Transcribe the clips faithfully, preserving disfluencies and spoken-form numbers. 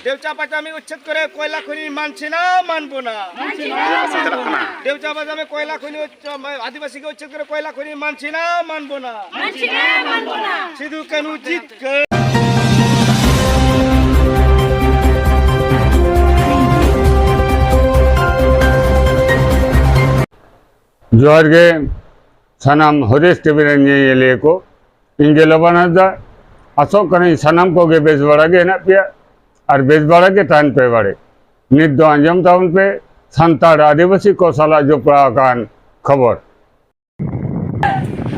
দেউচা পাচামি উচ্ছেদ করে কয়লা খনি মানছি না, মানবো না। দেউচা পাচামি কয়লা খনি উচ্ছ-, আদিবাসীকে উচ্ছেদ করে কয়লা খনি মানছি না, মানবো না। সিধু কানু জিত। ᱡᱚᱦᱟᱨ ᱜᱮ ᱥᱟᱱᱟᱢ ᱦᱚᱨᱤᱥ ᱴᱤᱵᱷᱤ ᱨᱮᱱ ᱧᱮᱧᱮᱞᱤᱭᱟᱹ ᱠᱚ, ᱤᱧ ᱜᱮ ᱞᱚᱵᱟᱱ ᱦᱟᱸᱥᱫᱟ᱾ ᱟᱥᱚᱜ ᱠᱟᱹᱱᱟᱹᱧ ᱥᱟᱱᱟᱢ ᱠᱚᱜᱮ ᱵᱮᱥ ᱵᱟᱲᱟ ᱜᱮ ᱦᱮᱱᱟᱜ ᱯᱮᱭᱟ ᱟᱨ ᱵᱮᱥ ᱵᱟᱲᱟ ᱜᱮ ᱛᱟᱦᱮᱱ ᱯᱮ ᱵᱟᱲᱮ᱾ ᱱᱤᱛ ᱫᱚ ᱟᱸᱡᱚᱢ ᱛᱟᱵᱚᱱ ᱯᱮ ᱥᱟᱱᱛᱟᱲ ᱟᱹᱫᱤᱵᱟᱹᱥᱤ ᱠᱚ ᱥᱟᱞᱟᱜ ᱡᱚᱯᱲᱟᱣ ᱟᱠᱟᱱ ᱠᱷᱚᱵᱚᱨ᱾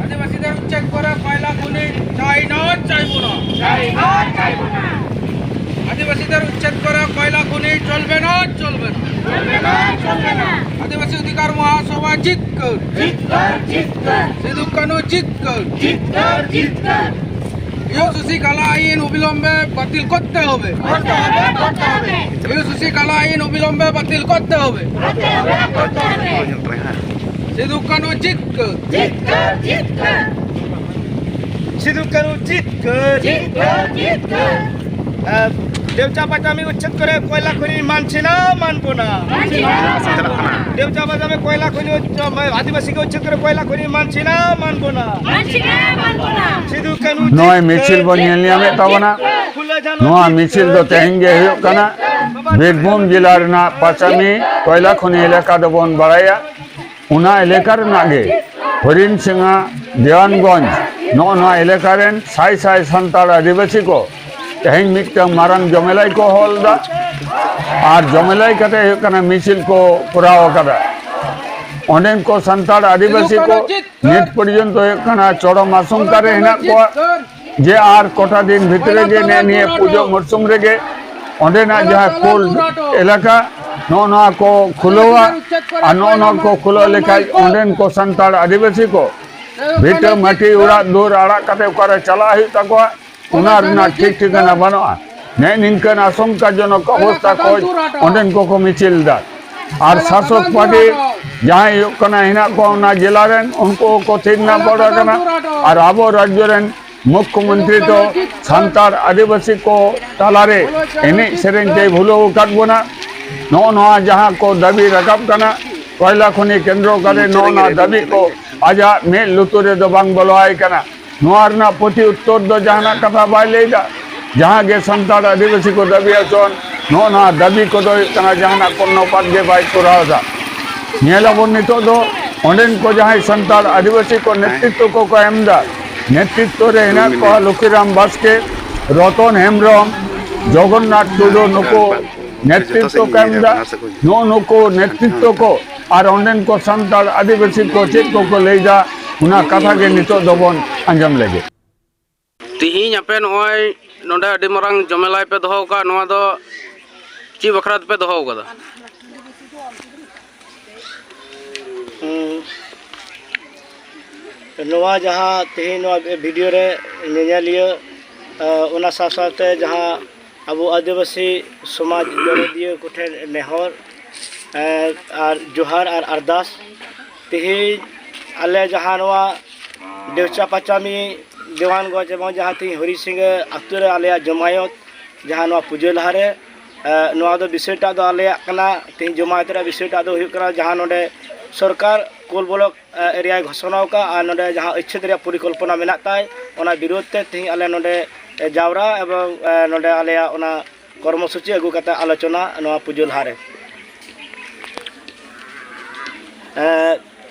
আদিবাসীদের উচ্ছেদ করা কয়লা খনি চাই না, চাইবো না। চাই না, চাইবো না। আদিবাসীদের উচ্ছেদ করা কয়লা খনি চলবে না, চলবে না। চলবে না, চলবে না। আদিবাসী অধিকার মহাসভা জিত কর। জিত কর, জিত কর। সিধু কানু জিত কর। জিত কর, জিত কর। ইউসিসি কালা আইন অবিলম্বে বাতিল করতে হবে। করতে হবে, করতে হবে। ইউসিসি কালা আইন অবিলম্বে বাতিল করতে হবে। করতে হবে, করতে হবে। সিধু কানু জিত কর। জিত কর, জিত কর। সিধু কানু জিত কর। জিত কর, জিত কর। আহ, দেউচা পাচামি উচ্ছেদ করে কয়লা খনি মানছি না, মানবো না। মানছি না, মানবো না। দেউচা পাচামি কয়লা খনি উচ্ছ-, আদিবাসীকে উচ্ছেদ করে কয়লা খনি মানছি না, মানবো না। মানছি না, মানবো না। সিধু কানু ᱱᱚᱜᱼᱚᱭ ᱡᱤᱛᱠᱟᱹᱨ, ᱢᱤᱪᱷᱤᱞ ᱵᱚᱱ ᱧᱮᱞ ᱧᱟᱢᱮᱫ ᱛᱟᱵᱚᱱᱟ᱾ ᱡᱤᱛᱠᱟᱹᱨ, ᱱᱚᱣᱟ ᱡᱤᱛᱠᱟᱹᱨ, ᱢᱤᱪᱷᱤᱞ ᱫᱚ ᱛᱮᱦᱮᱧ ᱜᱮ ᱦᱩᱭᱩᱜ ᱠᱟᱱᱟ᱾ ᱵᱤᱨᱵᱷᱩᱢ ᱡᱮᱞᱟ ᱨᱮᱱᱟᱜ ᱯᱟᱪᱟᱢᱤ ᱠᱚᱭᱞᱟ ᱠᱷᱚᱱᱤ ᱮᱞᱟᱠᱟ ᱫᱚᱵᱚᱱ ᱵᱟᱲᱟᱭᱟ᱾ ᱚᱱᱟ ᱮᱞᱟᱠᱟ ᱨᱮᱱᱟᱜ ᱜᱮ ᱦᱚᱨᱤᱱ ᱥᱤᱝᱦᱟ, ᱫᱮᱣᱟᱱᱜᱚᱸᱡᱽ, ᱱᱚᱜᱼᱚ ᱱᱚᱣᱟ ᱮᱞᱟᱠᱟ ᱨᱮᱱ ᱥᱟᱭ ᱥᱟᱭ ᱥᱟᱱᱛᱟᱲ ᱟᱹᱫᱤᱵᱟᱹᱥᱤ ᱠᱚ ᱛᱮᱦᱮᱧ ᱢᱤᱫᱴᱟᱝ ᱢᱟᱨᱟᱝ ᱡᱚᱢᱮᱞᱟᱭ ᱠᱚ ᱦᱚᱦᱚ ᱞᱮᱫᱟ᱾ ᱟᱨ ᱡᱚᱢᱮᱞᱟᱭ ᱠᱟᱛᱮ ᱦᱩᱭᱩᱜ ᱠᱟᱱᱟ ᱢᱤᱪᱷᱤᱞ ᱠᱚ ᱠᱚᱨᱟᱣ ᱟᱠᱟᱫᱟ᱾ ᱚᱸᱰᱮᱱ ᱠᱚ ᱥᱟᱱᱛᱟᱲ ᱟᱹᱫᱤᱵᱟᱹᱥᱤ ᱠᱚ ᱱᱤᱛ ᱯᱚᱨᱡᱚᱱᱛᱚ ᱦᱩᱭᱩᱜ ᱠᱟᱱᱟ ᱪᱚᱨᱚᱢ ᱟᱥᱚᱝᱠᱟ ᱨᱮ ᱦᱮᱱᱟᱜ ᱠᱚᱣᱟ᱾ ᱡᱮ ᱟᱨ ᱠᱚᱴᱟ ᱫᱤᱱ ᱵᱷᱤᱛᱨᱤ ᱜᱮ ᱱᱮ ᱱᱤᱭᱟᱹ ᱯᱩᱡᱟᱹ ᱢᱚᱨᱥᱩᱢ ᱨᱮᱜᱮ ᱚᱸᱰᱮᱱᱟᱜ ᱡᱟᱦᱟᱸ ᱠᱳᱞ ᱮᱞᱟᱠᱟ, ᱱᱚᱜᱼᱚ ᱱᱚᱣᱟ ᱠᱚ ᱠᱷᱩᱞᱟᱹᱣᱟ᱾ ᱟᱨ ᱱᱚᱜᱼᱚ ᱱᱚᱣᱟ ᱠᱚ ᱠᱷᱩᱞᱟᱹᱣ ᱞᱮᱠᱷᱟᱡ ᱚᱸᱰᱮᱱ ᱠᱚ ᱥᱟᱱᱛᱟᱲ ᱟᱹᱫᱤᱵᱟᱹᱥᱤ ᱠᱚ ᱵᱷᱤᱴᱟᱹ ᱢᱟᱹᱴᱤ ᱚᱲᱟᱜ ᱫᱩᱣᱟᱹᱨ ᱟᱲᱟᱜ ᱠᱟᱛᱮ ᱚᱠᱟᱨᱮ ᱪᱟᱞᱟᱜ ᱦᱩᱭᱩᱜ ᱛᱟᱠᱚᱣᱟ, ᱚᱱᱟ ᱨᱮᱱᱟᱜ ᱴᱷᱤᱠ ᱴᱷᱤᱠᱟᱹᱱᱟ ᱵᱟᱹᱱᱩᱜᱼᱟ᱾ ᱱᱮᱜᱼᱮ ᱱᱤᱝᱠᱟᱹᱱ ᱟᱥᱚᱝᱠᱟᱡᱚᱱᱚᱠ ᱚᱵᱚᱥᱛᱟ ᱠᱷᱚᱡ ᱚᱸᱰᱮᱱ ᱠᱚᱠᱚ ᱢᱤᱪᱷᱤᱞ ᱮᱫᱟ᱾ ᱟᱨ ᱥᱟᱥᱚᱠ ᱯᱟᱨᱴᱤ ᱡᱟᱦᱟᱸᱭ ᱦᱩᱭᱩᱜ ᱠᱟᱱᱟ, ᱦᱮᱱᱟᱜ ᱠᱚᱣᱟ ᱚᱱᱟ ᱡᱮᱞᱟ ᱨᱮᱱ, ᱩᱱᱠᱩ ᱦᱚᱸᱠᱚ ᱛᱷᱤᱨ ᱱᱟᱯᱚᱲ ᱟᱠᱟᱱᱟ᱾ ᱟᱨ ᱟᱵᱚ ᱨᱟᱡᱽᱡᱚ ᱨᱮᱱ ᱢᱩᱠᱷᱭᱚᱢᱚᱱᱛᱨᱤ ᱫᱚ ᱥᱟᱱᱛᱟᱲ ᱟᱹᱫᱤᱵᱟᱹᱥᱤ ᱠᱚ ᱛᱟᱞᱟᱨᱮ ᱮᱱᱮᱡ ᱥᱮᱨᱮᱧ ᱛᱮᱭ ᱵᱷᱩᱞᱟᱹᱣ ᱟᱠᱟᱫ ᱵᱚᱱᱟ᱾ ᱱᱚᱜᱼᱚ ᱱᱚᱣᱟ ᱡᱟᱦᱟᱸ ᱠᱚ ᱫᱟᱹᱵᱤ ᱨᱟᱠᱟᱵ ᱠᱟᱱᱟ, ᱠᱚᱭᱞᱟ ᱠᱷᱚᱱᱤ ᱠᱮᱱᱫᱨᱚ ᱠᱟᱛᱮ ᱱᱚᱜᱼᱚ ᱱᱚᱣᱟ ᱫᱟᱹᱵᱤ ᱠᱚ ᱟᱡᱟᱜ ᱢᱮᱫ ᱞᱩᱛᱩᱨ ᱨᱮᱫᱚ ᱵᱟᱝ ᱵᱚᱞᱚ ᱟᱭ ᱠᱟᱱᱟ᱾ ᱱᱚᱣᱟ ᱨᱮᱱᱟᱜ ᱯᱨᱚᱛᱤ ᱩᱛᱛᱚᱨ ᱫᱚ ᱡᱟᱦᱟᱱᱟᱜ ᱠᱟᱛᱷᱟ ᱵᱟᱭ ᱞᱟᱹᱭᱫᱟ᱾ ᱡᱟᱦᱟᱸ ᱜᱮ ᱥᱟᱱᱛᱟᱲ ᱟᱹᱫᱤᱵᱟᱹᱥᱤ ᱠᱚ ᱫᱟᱹᱵᱤ ᱦᱚᱪᱚᱱ, ᱱᱚᱜᱼᱚ ᱱᱚᱣᱟ ᱫᱟᱹᱵᱤ ᱠᱚᱫᱚ ᱦᱩᱭᱩᱜ ᱠᱟᱱᱟ ᱡᱟᱦᱟᱱᱟᱜ ᱠᱚᱨᱱᱚᱯᱟᱛ ᱜᱮ ᱵᱟᱭ ᱠᱚᱨᱟᱣ ᱮᱫᱟ᱾ ᱧᱮᱞ ᱟᱵᱚᱱ ᱱᱤᱛᱚᱜ ᱫᱚ ᱚᱸᱰᱮᱱ ᱠᱚ ᱡᱟᱦᱟᱸᱭ ᱥᱟᱱᱛᱟᱲ ᱟᱹᱫᱤᱵᱟᱹᱥᱤ ᱠᱚ ᱱᱮᱛᱨᱤᱛᱵ ᱠᱚᱠᱚ ᱮᱢ ᱮᱫᱟ, ᱱᱮᱛᱨᱤᱛᱵ ᱨᱮ ᱦᱮᱱᱟᱜ ᱠᱚᱣᱟ ᱞᱚᱠᱷᱤᱨᱟᱢ ᱵᱟᱥᱠᱮ, ᱨᱚᱛᱚᱱ ᱦᱮᱢᱵᱨᱚᱢ, ᱡᱚᱜᱚᱱᱱᱟᱛᱷ ᱴᱩᱰᱩ, ᱱᱩᱠᱩ ᱱᱮᱛᱨᱤᱛᱵ ᱠᱚ ᱮᱢ ᱮᱫᱟ᱾ ᱱᱚᱜᱼᱚ ᱱᱩᱠᱩ ᱱᱮᱛᱨᱤᱛᱵ ᱠᱚ ᱟᱨ ᱚᱸᱰᱮᱱ ᱠᱚ ᱥᱟᱱᱛᱟᱲ ᱟᱹᱫᱤᱵᱟᱹᱥᱤ ᱠᱚ ᱪᱮᱫ ᱠᱚᱠᱚ ᱞᱟᱹᱭ ᱮᱫᱟ, ᱚᱱᱟ ᱠᱟᱛᱷᱟ ᱜᱮ ᱱᱤᱛᱚᱜ ᱫᱚᱵᱚᱱ ᱟᱸᱡᱚᱢ ᱞᱮᱜᱮ᱾ ᱛᱤᱦᱤᱧ ᱟᱯᱮ ᱱᱚᱜᱼᱚᱭ ᱱᱚᱰᱮ ᱟᱹᱰᱤ ᱢᱟᱨᱟᱝ ᱡᱚᱢᱮᱞᱟᱭ ᱯᱮ ᱫᱚᱦᱚ ᱟᱠᱟᱫ, ᱱᱚᱣᱟ ᱫᱚ ᱪᱮᱫ ᱵᱟᱠᱷᱨᱟ ᱛᱮᱯᱮ ᱫᱚᱦᱚ ᱟᱠᱟᱫᱟ? ᱦᱩᱸ᱾ ᱱᱚᱣᱟ ᱡᱟᱦᱟᱸ ᱛᱮᱦᱮᱧ ᱱᱚᱣᱟ ᱵᱷᱤᱰᱤᱭᱳ ᱨᱮ ᱧᱮᱧᱮᱞᱤᱭᱟᱹ, ᱮ, ᱚᱱᱟ ᱥᱟᱶ ᱥᱟᱶᱛᱮ ᱡᱟᱦᱟᱸ ᱟᱵᱚ ᱟᱹᱫᱤᱵᱟᱹᱥᱤ ᱥᱚᱢᱟᱡᱽ ᱫᱚᱨᱚᱫᱤᱭᱟᱹ ᱠᱚᱴᱷᱮᱱ ᱱᱮᱦᱚᱨ, ᱮ, ᱟᱨ ᱡᱚᱦᱟᱨ ᱟᱨ ᱟᱨᱫᱟᱥ, ᱛᱮᱦᱮᱧ ᱟᱞᱮ ᱡᱟᱦᱟᱸ ᱱᱚᱣᱟ ᱰᱮᱣᱪᱟ ᱯᱟᱪᱟᱢᱤ ᱫᱮᱣᱟᱱᱜᱚᱸᱡᱽ ᱮᱵᱚᱝ ᱡᱟᱦᱟᱸ ᱛᱮᱦᱮᱧ ᱦᱚᱨᱤ ᱥᱤᱝ ᱟᱹᱛᱩ ᱨᱮ ᱟᱞᱮᱭᱟᱜ ᱡᱚᱢᱟᱭᱚᱛ, ᱡᱟᱦᱟᱸ ᱱᱚᱣᱟ ᱯᱩᱡᱟᱹ ᱞᱟᱦᱟᱨᱮ, ᱮ, ᱱᱚᱣᱟ ᱫᱚ ᱵᱤᱥᱚᱭᱴᱟᱜ ᱫᱚ ᱟᱞᱮᱭᱟᱜ ᱠᱟᱱᱟ᱾ ᱛᱮᱦᱮᱧ ᱡᱚᱢᱟᱭᱚᱛ ᱨᱮᱭᱟᱜ ᱵᱤᱥᱚᱭᱴᱟᱜ ᱫᱚ ᱦᱩᱭᱩᱜ ᱠᱟᱱᱟ ᱡᱟᱦᱟᱸ ᱱᱚᱰᱮ ᱥᱚᱨᱠᱟᱨ ᱠᱳᱞ ᱵᱞᱚᱠ, ᱮ, ᱮᱨᱤᱭᱟᱭ ᱜᱷᱳᱥᱚᱱᱟ ᱟᱠᱟᱫ ᱟᱨ ᱱᱚᱰᱮ ᱡᱟᱦᱟᱸ ᱩᱪᱪᱷᱮᱫ ᱨᱮᱭᱟᱜ ᱯᱚᱨᱤᱠᱚᱞᱯᱚᱱᱟ ᱢᱮᱱᱟᱜ ᱛᱟᱭ, ᱚᱱᱟ ᱵᱤᱨᱳᱫᱷ ᱛᱮ ᱛᱮᱦᱮᱧ ᱟᱞᱮ ᱱᱚᱰᱮ, ᱮ, ᱡᱟᱣᱨᱟ ᱮᱵᱚᱝ, ᱮ, ᱱᱚᱰᱮ ᱟᱞᱮᱭᱟᱜ ᱚᱱᱟ ᱠᱚᱨᱢᱚᱥᱩᱪᱤ ᱟᱹᱜᱩ ᱠᱟᱛᱮ ᱟᱞᱳᱪᱚᱱᱟ ᱱᱚᱣᱟ ᱯᱩᱡᱟᱹ ᱞᱟᱦᱟᱨᱮ᱾ ᱮ,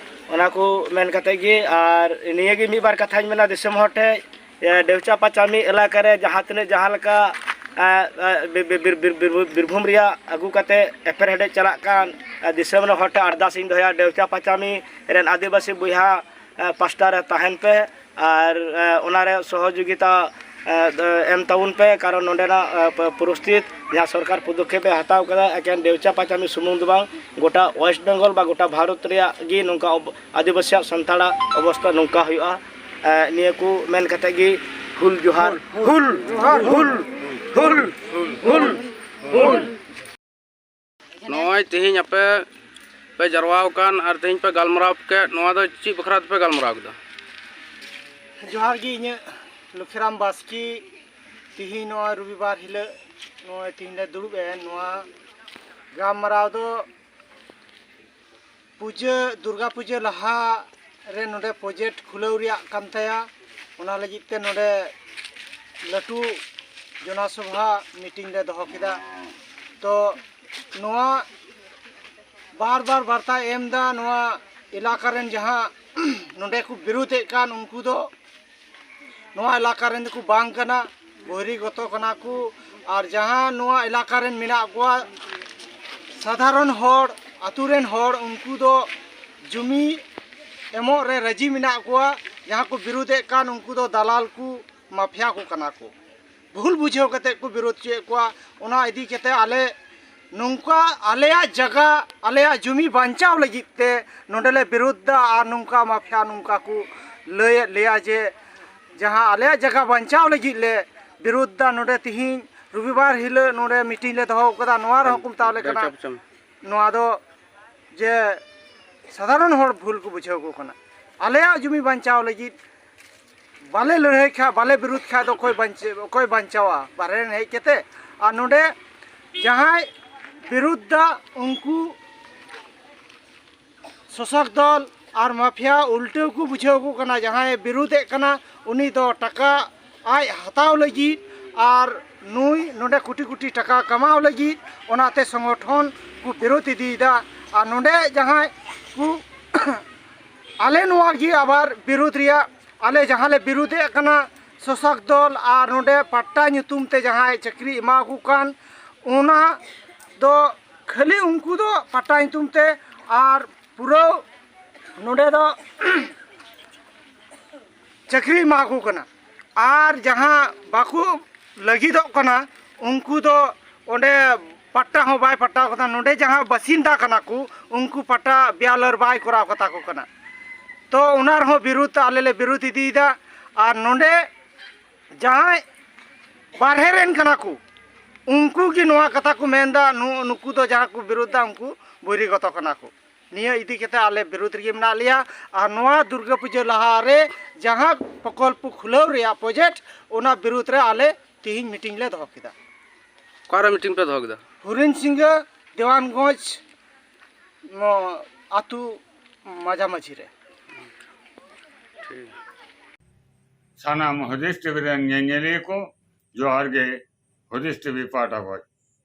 ᱚᱱᱟ ᱠᱚ ᱢᱮᱱ ᱠᱟᱛᱮ ᱜᱮ, ᱟᱨ ᱱᱤᱭᱟᱹ ᱜᱮ ᱢᱤᱫ ᱵᱟᱨ ᱠᱟᱛᱷᱟᱧ ᱢᱮᱱᱟ ᱫᱤᱥᱚᱢ ᱦᱚᱲ ᱴᱷᱮᱱ, ᱮ, ᱰᱮᱣᱪᱟ ᱯᱟᱪᱟᱢᱤ ᱮᱞᱟᱠᱟ ᱨᱮ ᱡᱟᱦᱟᱸ ᱛᱤᱱᱟᱹᱜ ᱡᱟᱦᱟᱸ ᱞᱮᱠᱟ, ᱮ, ᱮ, ᱵᱤ-, ᱵᱤ-, ᱵᱤᱨ-, ᱵᱤᱨ-, ᱵᱤᱨ-, ᱵᱤᱨᱵᱷᱩᱢ ᱨᱮᱭᱟᱜ ᱟᱹᱜᱩ ᱠᱟᱛᱮ ᱮᱯᱮᱨ ᱦᱮᱰᱮᱡ ᱪᱟᱞᱟᱜ ᱠᱟᱱ, ᱮ, ᱫᱤᱥᱚᱢ ᱨᱮᱱ ᱦᱚᱲ ᱴᱷᱮᱱ ᱟᱨᱫᱟᱥ ᱤᱧ ᱫᱚᱦᱚᱭᱟ, ᱰᱮᱣᱪᱟ ᱯᱟᱪᱟᱢᱤ ᱨᱮᱱ ᱟᱹᱫᱤᱵᱟᱹᱥᱤ ᱵᱚᱭᱦᱟ, ᱮ, ᱯᱟᱥᱴᱟ ᱨᱮ ᱛᱟᱦᱮᱱ ᱯᱮ ᱟᱨ, ᱮ, ᱚᱱᱟᱨᱮ ᱥᱚᱦᱚᱡᱳᱜᱤᱛᱟ, ᱮ, ᱮᱢ ᱛᱟᱵᱚᱱ ᱯᱮ, ᱠᱟᱨᱚᱱ ᱱᱚᱰᱮᱱᱟᱜ, ᱮ, ᱯᱚ-, ᱯᱚᱨᱤᱥᱛᱷᱤᱛ ᱡᱟᱦᱟᱸ ᱥᱚᱨᱠᱟᱨ ᱯᱚᱫᱚᱠᱷᱮᱯ ᱮ ᱦᱟᱛᱟᱣ ᱠᱟᱫᱟ, ᱮᱠᱮᱱ ᱰᱮᱣᱪᱟ ᱯᱟᱪᱟᱢᱤ ᱥᱩᱢᱩᱝ ᱫᱚ ᱵᱟᱝ, ᱜᱚᱴᱟ ᱳᱭᱮᱥᱴ ᱵᱮᱝᱜᱚᱞ ᱵᱟ ᱜᱚᱴᱟ ᱵᱷᱟᱨᱚᱛ ᱨᱮᱭᱟᱜ ᱜᱮ ᱱᱚᱝᱠᱟ ᱚᱵ-, ᱟᱹᱫᱤᱵᱟᱹᱥᱤᱭᱟᱜ ᱥᱟᱱᱛᱟᱲᱟᱜ ᱚᱵᱚᱥᱛᱟ ᱱᱚᱝᱠᱟ ᱦᱩᱭᱩᱜᱼᱟ᱾ ᱮ, ᱱᱤᱭᱟᱹ ᱠᱚ ᱢᱮᱱ ᱠᱟᱛᱮ ᱜᱮ ᱦᱩᱞ ᱡᱚᱦᱟᱨ, ᱦᱩᱞ, ᱦᱩᱞ, ᱦᱩᱞ, ᱦᱩᱞ, ᱦᱩᱞ᱾ ᱱᱚᱜᱼᱚᱭ ᱛᱮᱦᱮᱧ ᱟᱯᱮ ᱯᱮ ᱡᱟᱨᱣᱟ ᱟᱠᱟᱱ ᱟᱨ ᱛᱮᱦᱮᱧ ᱯᱮ ᱜᱟᱞᱢᱟᱨᱟᱣ ᱠᱮᱫ, ᱱᱚᱣᱟ ᱫᱚ ᱪᱮᱫ ᱵᱟᱠᱷᱨᱟ ᱛᱮᱯᱮ ᱜᱟᱞᱢᱟᱨᱟᱣ ᱠᱮᱫᱟ? ᱡᱚᱦᱟᱨ ᱜᱮ, ᱤᱧᱟᱹᱜ ᱞᱚᱠᱷᱤᱨᱟᱢ ᱵᱟᱥᱠᱮ᱾ ᱛᱤᱦᱤᱧ ᱱᱚᱣᱟ ᱨᱚᱵᱤᱵᱟᱨ ᱦᱤᱞᱳᱜ, ᱱᱚᱜᱼᱚᱭ ᱛᱤᱦᱤᱧ ᱞᱮ ᱫᱩᱲᱩᱵ ᱮᱱ, ᱱᱚᱣᱟ ᱜᱟᱞᱢᱟᱨᱟᱣ ᱫᱚ ᱯᱩᱡᱟᱹ, ᱫᱩᱨᱜᱟ ᱯᱩᱡᱟᱹ ᱞᱟᱦᱟ ᱨᱮ ᱱᱚᱰᱮ ᱯᱨᱚᱡᱮᱠᱴ ᱠᱷᱩᱞᱟᱹᱣ ᱨᱮᱭᱟᱜ ᱠᱟᱱ ᱛᱟᱭᱟ᱾ ᱚᱱᱟ ᱞᱟᱹᱜᱤᱫ ᱛᱮ ᱱᱚᱰᱮ ᱞᱟᱹᱴᱩ ᱡᱚᱱᱟᱥᱚᱵᱷᱟ ᱢᱤᱴᱤᱝ ᱞᱮ ᱫᱚᱦᱚ ᱠᱮᱫᱟ᱾ ᱛᱚ ᱱᱚᱣᱟ ᱵᱟᱨ ᱵᱟᱨ ᱵᱟᱨᱛᱟᱭ ᱮᱢ ᱮᱫᱟ, ᱱᱚᱣᱟ ᱮᱞᱟᱠᱟ ᱨᱮᱱ ᱡᱟᱦᱟᱸ ᱱᱚᱰᱮ ᱠᱚ ᱵᱤᱨᱳᱫᱷᱮᱫ ᱠᱟᱱ, ᱩᱱᱠᱩ ᱫᱚ ᱱᱚᱣᱟ ᱮᱞᱟᱠᱟ ᱨᱮᱱ ᱫᱚᱠᱚ ᱵᱟᱝ ᱠᱟᱱᱟ, ᱵᱚᱦᱤᱨᱜᱚᱛᱚ ᱠᱟᱱᱟ ᱠᱚ᱾ ᱟᱨ ᱡᱟᱦᱟᱸ ᱱᱚᱣᱟ ᱮᱞᱟᱠᱟ ᱨᱮᱱ ᱢᱮᱱᱟᱜ ᱠᱚᱣᱟ ᱥᱟᱫᱷᱟᱨᱚᱱ ᱦᱚᱲ, ᱟᱛᱳ ᱨᱮᱱ ᱦᱚᱲ, ᱩᱱᱠᱩ ᱫᱚ ᱡᱩᱢᱤ ᱮᱢᱚᱜ ᱨᱮ ᱨᱟᱹᱡᱤ ᱢᱮᱱᱟᱜ ᱠᱚᱣᱟ᱾ ᱡᱟᱦᱟᱸ ᱠᱚ ᱵᱤᱨᱳᱫᱷᱮᱫ ᱠᱟᱱ, ᱩᱱᱠᱩ ᱫᱚ ᱫᱟᱞᱟᱞ ᱠᱚ, ᱢᱟᱯᱷᱤᱭᱟ ᱠᱚ ᱠᱟᱱᱟ ᱠᱚ᱾ ᱵᱷᱩᱞ ᱵᱩᱡᱷᱟᱹᱣ ᱠᱟᱛᱮ ᱠᱚ ᱵᱤᱨᱳᱫ ᱦᱚᱪᱚᱭᱮᱫ ᱠᱚᱣᱟ᱾ ᱚᱱᱟ ᱤᱫᱤ ᱠᱟᱛᱮ ᱟᱞᱮ ᱱᱚᱝᱠᱟ ᱟᱞᱮᱭᱟᱜ ᱡᱟᱭᱜᱟ, ᱟᱞᱮᱭᱟᱜ ᱡᱩᱢᱤ ᱵᱟᱧᱪᱟᱣ ᱞᱟᱹᱜᱤᱫ ᱛᱮ ᱱᱚᱰᱮ ᱞᱮ ᱵᱤᱨᱳᱫ ᱫᱟ᱾ ᱟᱨ ᱱᱚᱝᱠᱟ ᱢᱟᱯᱷᱤᱭᱟ ᱱᱚᱝᱠᱟ ᱠᱚ ᱞᱟᱹᱭᱮᱫ ᱞᱮᱭᱟ ᱡᱮ ᱡᱟᱦᱟᱸ ᱟᱞᱮᱭᱟᱜ ᱡᱟᱭᱜᱟ ᱵᱟᱧᱪᱟᱣ ᱞᱟᱹᱜᱤᱫ ᱞᱮ ᱵᱤᱨᱳᱫ ᱫᱟ᱾ ᱱᱚᱰᱮ ᱛᱤᱦᱤᱧ ᱨᱚᱵᱤᱵᱟᱨ ᱦᱤᱞᱳᱜ ᱱᱚᱰᱮ ᱢᱤᱴᱤᱝ ᱞᱮ ᱫᱚᱦᱚ ᱠᱟᱫᱟ, ᱱᱚᱣᱟ ᱨᱮᱦᱚᱸ ᱠᱚ ᱢᱮᱛᱟᱣ ᱞᱮ ᱠᱟᱱᱟ᱾ ᱱᱚᱣᱟ ᱫᱚ ᱡᱮ ᱥᱟᱫᱷᱟᱨᱚᱱ ᱦᱚᱲ ᱵᱷᱩᱞ ᱠᱚ ᱵᱩᱡᱷᱟᱹᱣ ᱠᱚ ᱠᱟᱱᱟ᱾ ᱟᱞᱮᱭᱟᱜ ᱡᱩᱢᱤ ᱵᱟᱧᱪᱟᱣ ᱞᱟᱹᱜᱤᱫ ᱵᱟᱞᱮ ᱞᱟᱹᱲᱦᱟᱹᱭ ᱠᱷᱟᱡ, ᱵᱟᱞᱮ ᱵᱤᱨᱩᱫᱷ ᱠᱷᱟᱡ ᱫᱚ ᱚᱠᱚᱭ ᱵᱟᱧᱪ-, ᱚᱠᱚᱭ ᱵᱟᱧᱪᱟᱣᱟ ᱵᱟᱦᱨᱮ ᱨᱮᱱ ᱦᱮᱡ ᱠᱟᱛᱮ? ᱟᱨ ᱱᱚᱰᱮ ᱡᱟᱦᱟᱸᱭ ᱵᱤᱨᱩᱫᱷ ᱫᱟ, ᱩᱱᱠᱩ ᱥᱚᱥᱚᱠ ᱫᱚᱞ ᱟᱨ ᱢᱟᱯᱷᱤᱭᱟ ᱩᱞᱴᱟᱹᱣ ᱠᱚ ᱵᱩᱡᱷᱟᱹᱣ ᱠᱚ ᱠᱟᱱᱟ᱾ ᱡᱟᱦᱟᱸᱭ ᱵᱤᱨᱩᱫᱷᱮᱫ ᱠᱟᱱᱟ, ᱩᱱᱤ ᱫᱚ ᱴᱟᱠᱟ ᱟᱡ ᱦᱟᱛᱟᱣ ᱞᱟᱹᱜᱤᱫ ᱟᱨ ᱱᱩᱭ ᱱᱚᱰᱮ ᱠᱳᱴᱤ ᱠᱳᱴᱤ ᱴᱟᱠᱟ ᱠᱟᱢᱟᱣ ᱞᱟᱹᱜᱤᱫ, ᱚᱱᱟᱛᱮ ᱥᱚᱝᱜᱚᱴᱷᱚᱱ ᱠᱚ ᱵᱤᱨᱳᱫᱷ ᱤᱫᱤᱭᱮᱫᱟ᱾ ᱟᱨ ᱱᱚᱰᱮ ᱡᱟᱦᱟᱸᱭ ᱠᱚ ᱟᱞᱮ ᱱᱚᱣᱟ ᱜᱮ ᱟᱵᱟᱨ ᱵᱤᱨᱩᱫᱷ ᱨᱮᱭᱟᱜ, ᱟᱞᱮ ᱡᱟᱦᱟᱸ ᱞᱮ ᱵᱤᱨᱩᱫᱷᱮᱫ ᱠᱟᱱᱟ ᱥᱚᱥᱚᱠ ᱫᱚᱞ ᱟᱨ ᱱᱚᱰᱮ ᱯᱟᱴᱴᱟ ᱧᱩᱛᱩᱢ ᱛᱮ ᱡᱟᱦᱟᱸᱭ ᱪᱟᱹᱠᱨᱤ ᱮᱢᱟ ᱠᱚ ᱠᱟᱱ, ᱚᱱᱟ ᱫᱚ ᱠᱷᱟᱹᱞᱤ ᱩᱱᱠᱩ ᱫᱚ ᱯᱟᱴᱴᱟ ᱧᱩᱛᱩᱢ ᱛᱮ, ᱟᱨ ᱯᱩᱨᱟᱹ ᱱᱚᱰᱮ ᱫᱚ ᱪᱟᱹᱠᱨᱤ ᱮᱢᱟ ᱠᱚ ᱠᱟᱱᱟ᱾ ᱟᱨ ᱡᱟᱦᱟᱸ ᱵᱟᱠᱚ ᱞᱟᱹᱜᱤᱫᱚᱜ ᱠᱟᱱᱟ, ᱩᱱᱠᱩ ᱫᱚ ᱚᱸᱰᱮ ᱯᱟᱴᱴᱟ ᱦᱚᱸ ᱵᱟᱭ ᱯᱟᱴᱴᱟᱣ ᱠᱟᱫᱟ᱾ ᱱᱚᱰᱮ ᱡᱟᱦᱟᱸ ᱵᱟᱥᱤᱱᱫᱟ ᱠᱟᱱᱟ ᱠᱚ, ᱩᱱᱠᱩ ᱯᱟᱴᱴᱟ ᱵᱮᱭᱟᱞᱟᱨ ᱵᱟᱭ ᱠᱚᱨᱟᱣ ᱠᱟᱛᱟ ᱠᱚ ᱠᱟᱱᱟ᱾ ᱛᱚ ᱚᱱᱟ ᱨᱮᱦᱚᱸ ᱵᱤᱨᱩᱫᱷ, ᱟᱞᱮ ᱞᱮ ᱵᱤᱨᱩᱫᱷ ᱤᱫᱤᱭᱮᱫᱟ᱾ ᱟᱨ ᱱᱚᱰᱮ ᱡᱟᱦᱟᱸᱭ ᱵᱟᱨᱦᱮ ᱨᱮᱱ ᱠᱟᱱᱟ ᱠᱚ, ᱩᱱᱠᱩ ᱜᱮ ᱱᱚᱣᱟ ᱠᱟᱛᱷᱟ ᱠᱚ ᱢᱮᱱᱫᱟ, ᱱᱩ-, ᱱᱩᱠᱩ ᱫᱚ ᱡᱟᱦᱟᱸ ᱠᱚ ᱵᱤᱨᱩᱫᱷ ᱫᱟ, ᱩᱱᱠᱩ ᱵᱚᱦᱤᱨᱜᱚᱛᱚ ᱠᱟᱱᱟ ᱠᱚ᱾ ᱱᱤᱭᱟᱹ ᱤᱫᱤ ᱠᱟᱛᱮ ᱟᱞᱮ ᱵᱤᱨᱩᱫᱷ ᱨᱮᱜᱮ ᱢᱮᱱᱟᱜ ᱞᱮᱭᱟ᱾ ᱟᱨ ᱱᱚᱣᱟ ᱫᱩᱨᱜᱟᱹ ᱯᱩᱡᱟᱹ ᱞᱟᱦᱟ ᱨᱮ ᱡᱟᱦᱟᱸ ᱯᱨᱚᱠᱚᱞᱯᱚ ᱠᱷᱩᱞᱟᱹᱣ ᱨᱮᱭᱟᱜ ᱯᱨᱚᱡᱮᱠᱴ, ᱚᱱᱟ ᱵᱤᱨᱩᱫᱷ ᱨᱮ ᱟᱞᱮ ᱛᱤᱦᱤᱧ ᱢᱤᱴᱤᱝ ᱞᱮ ᱫᱚᱦᱚ ᱠᱮᱫᱟ᱾ ᱚᱠᱟᱨᱮ ᱢᱤᱴᱤᱝ ᱯᱮ ᱫᱚᱦᱚ ᱠᱮᱫᱟ? ᱦᱚᱨᱤᱱ ᱥᱤᱝᱜᱟᱹ ᱫᱮᱣᱟᱱᱜᱚᱸᱡᱽ ᱱᱚ ᱟᱹᱛᱩ ᱢᱟᱡᱷᱟᱢᱟᱹᱡᱷᱤ ᱨᱮ᱾ ᱥᱟᱱᱟᱢ ᱦᱩᱫᱤᱥ ᱴᱤᱵᱷᱤ ᱨᱮᱱ ᱧᱮᱧᱮᱞᱤᱭᱟᱹ ᱠᱚ ᱡᱚᱦᱟᱨ ᱜᱮ᱾ ᱦᱩᱫᱤᱥ ᱴᱤᱵᱷᱤ ᱯᱟᱦᱴᱟ ᱠᱷᱚᱱ